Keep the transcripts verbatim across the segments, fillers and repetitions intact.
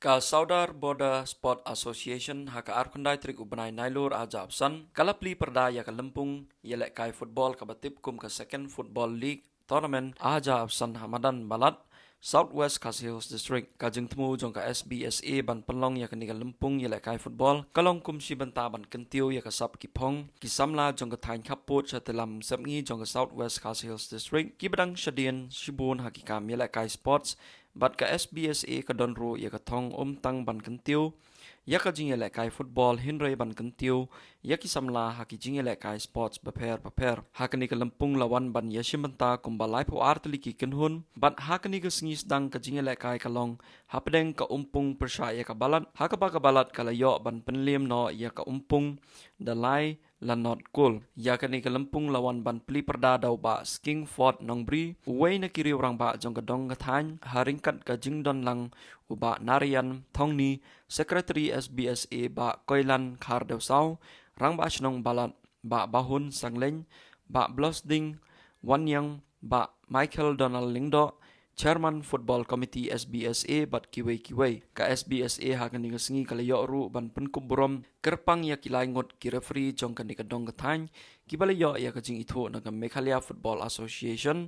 Ka Sawdar Border Sport Association ha ka arphew khyndai tarik u bnai Nailur arhajar arphew san ka la plie pyrda ïa ka lympung ïalehkai football kaba tip kum ka Second Football League Tournament arhajar arphew san ha madan Balat, South West Khasi Hills District. Ka jingthmu jong ka S B S A ban pynlong ïa kane ka lympung ïalehkai football ka long kum shi bynta ban kyntiew ïa ka sap ki phong ki samla jong ka thaiñ khappud shatei lam sepngi jong ka South West Khasi Hills District kiba dang shadien shibun ha ki kam ïalehkai sports, bad ka S B S A ka don ruh ïa ka thong ym tang ban kyntiew ïa ka jingïalehkai football hynrei ban kyntiew ïa ki samla ha ki jingïalehkai sports bapher bapher. Ha kane ka lympung la wan ban ïashim bynta kumba laiphew ar tylli ki kynhun, bad ha kane ka sngi sdang ka jingïalehkai ka long hapdeng ka Umpung pyrshah ïa ka Balat, ha kaba ka Balat ka la ïoh ban pynliem noh ïa ka Umpung da lai la nod kol. Ïa kane ka lympung la wan ban plie pyrda da u Bah Skingford Nongbri, uwei na ki riew rangbah jong ka dong ka thaiñ, ha ryngkat ka jingdon lang u Bah Narayan Thongni, Secretary S B S A, Bah Koilan Khardewsaw, Rangbah Shnong Balat, Bah Bahun Sanglein, Bah Blosding Wanniang, Bah Michael Donald Lyngdoh, Chairman Football Committee S B S A, bad kiwei kiwei. Ka S B S A ha kane ka sngi ka la ïoh ruh ban pynkup burom kyrpang ïa ki lai ngut ki referee jong kane ka dong ka thaiñ kiba la ïoh ïa ka jingithuh na ka Meghalaya Football Association.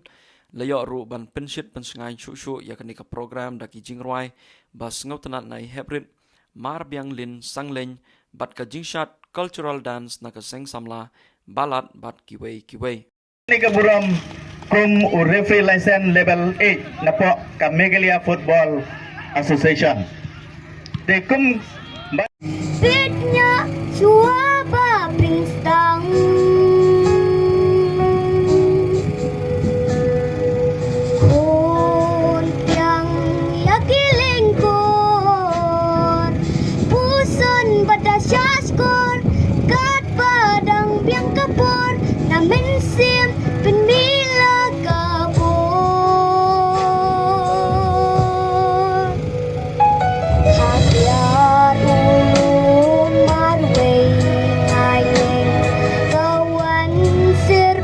La ïoh ruh ban pynshit pynshngaiñ shuh shuh ïa kane ka program da ki jingrwai ba sngewtynnat na i Heprit Marbianglin Sanglein, bad ka jingshad cultural dance na ka seng samla Balat bad kiwei kiwei. Kane ka burom kum u referee license level eight napoh ka Meghalaya Football Association. Te kum ba- Peit ïa shuwa ba pynstang. Khun piang ïa ki lyngkor. Puson bad da shah shkor. Kat ba dang biang ka por. Na mynsiem pynmih la ka bor. Hapdeng u lum marwei ngai ka wan sir.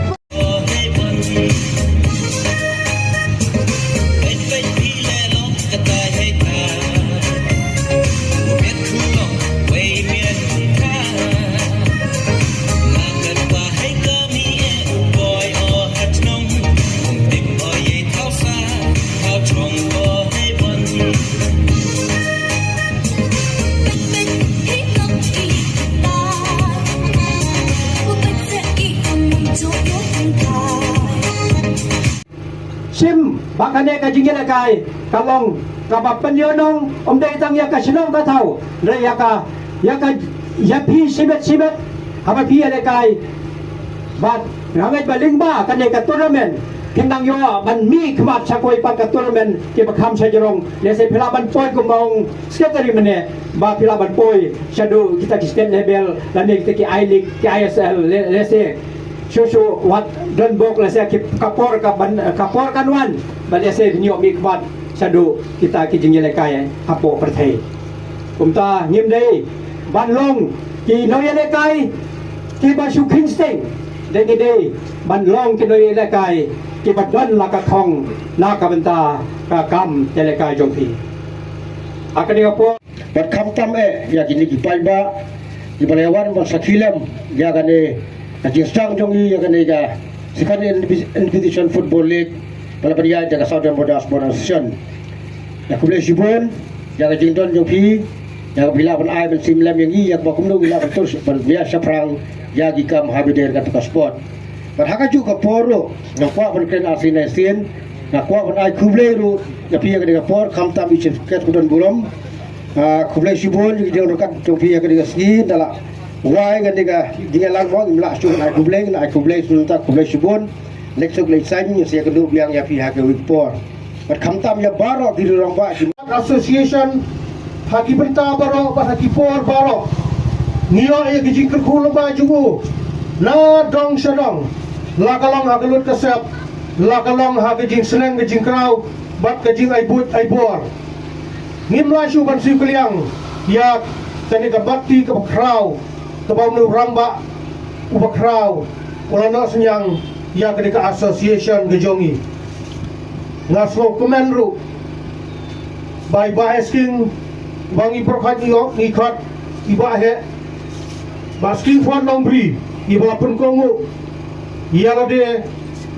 Shim ba kane ka jingïalehkai ka long kaba pynïohnong, ym dei tang ïa ka shnong ka thaw, hynrei ïa ka, ïa ka, ïa phi shimet shimet haba phi ïalehkai. Bad nga ngeit ba lyngba kane ka tournament phin nang ïoh ban mihkhmat sha kawei pat ka tournament kiba kham shajrong. Lehse phi lah ban poi kumba ong Secretary mynne, ba phi lah ban poi shaduh kita ki state level lane kita ki I League, ki I S L, le-, lehse shuh shuh wat don bok, lehse ki ka por ka ban, ka por kan wan ban lehse phin ïoh mihkhmat shaduh kita ki jingïalehkai hapoh pyrthei. Kumta ngim dei ban long ki nongïalehkai kiba shu kheiñ sting, dei ngi dei ban long ki nongïalehkai kiba don la ka thong na ka bynta ka kam ïalehkai jong phi. Ha kane ka por. Bad khamtam eh ïa kine ki paidbah kiba la ïa wan ban sakhi lem ïa kane ka jingsdang jong ngi ïa kane ka Second Invi-, Invitation Football League ba la pynïaid da ka Southern Border Sports Association. Ïa khublei shibun ïa ka jingdon jong phi, ïa ka phi lah ban ai ban sim lem ïa ngi ïa kaba kumno ngi lah ban tur ban ïa shaphrang ïa ki kam ha bynta kata ka sport. Bad ha kajuh ka por ruh nga kwah ban kren arsien arsien, nga kwah ban ai khublei ruh ïa phi ïa kane ka por, khamtam i Chief Guest ba don burom. Ah, khublei shibun ïa ki jingryngkat jong phi ïa kane ka sngi, da la wai kane ka jingïalang mo, ngim lah shuh ban ai khublei, ngin ai khublei shuh, ta khublei shibun. Leit suk leit saiñ, ngin sa ïakynduh biang ïa phi ha kawei ka por. Bad khamtam ïa baroh ki rangbah ki association, ha ki bynta baroh bad ha ki por baroh, ngi ïoh ïa ki jingkyrkhu lyngba jong u na dong sha dong, la ka long ha ka lut ka sep, la ka long ha ka jingsneng ka jingkraw bad ka jingai buit ai bor. Ngim lah shuh ban siew kylliang ïa kane ka bynta kaba khraw, kaba u rangbah uba khraw u la noh synñiang ïa kane ka association ka jong ngi. Nga sngewkmen ruh ba i Bah Esking Ba ngi pyrkhat ngi ong ngi khot i Bah Heh, Bah Stephen Nongbri, i ba pynkohnguh ïa lade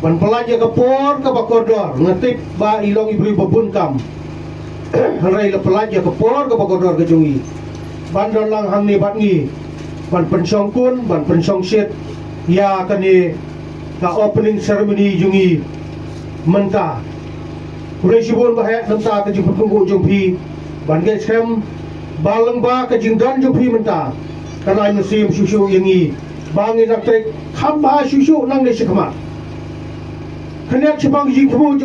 ban pyllait ïa ka por kaba kordor. Nga tip ba i long i briew ba bun kam. Hynrei la pyllait ïa ka por kaba kordor ka jong i ban don lang hangne bad ngi, ban pynshongkun, ban pynshongshit ïa kane ka opening ceremony jong i mynta. Khublei shibun Bah Heh, namar ka jingpynkohnguh jong phi ban ngeit skhem ba lyngba ka jingdon jong phi mynta, kan ai mynsiem shuh shuh ïa ngi ba ngin ïatrei kham bha shuh shuh nangne shakhmat. Khyndiat shaphang ka jingthmu jong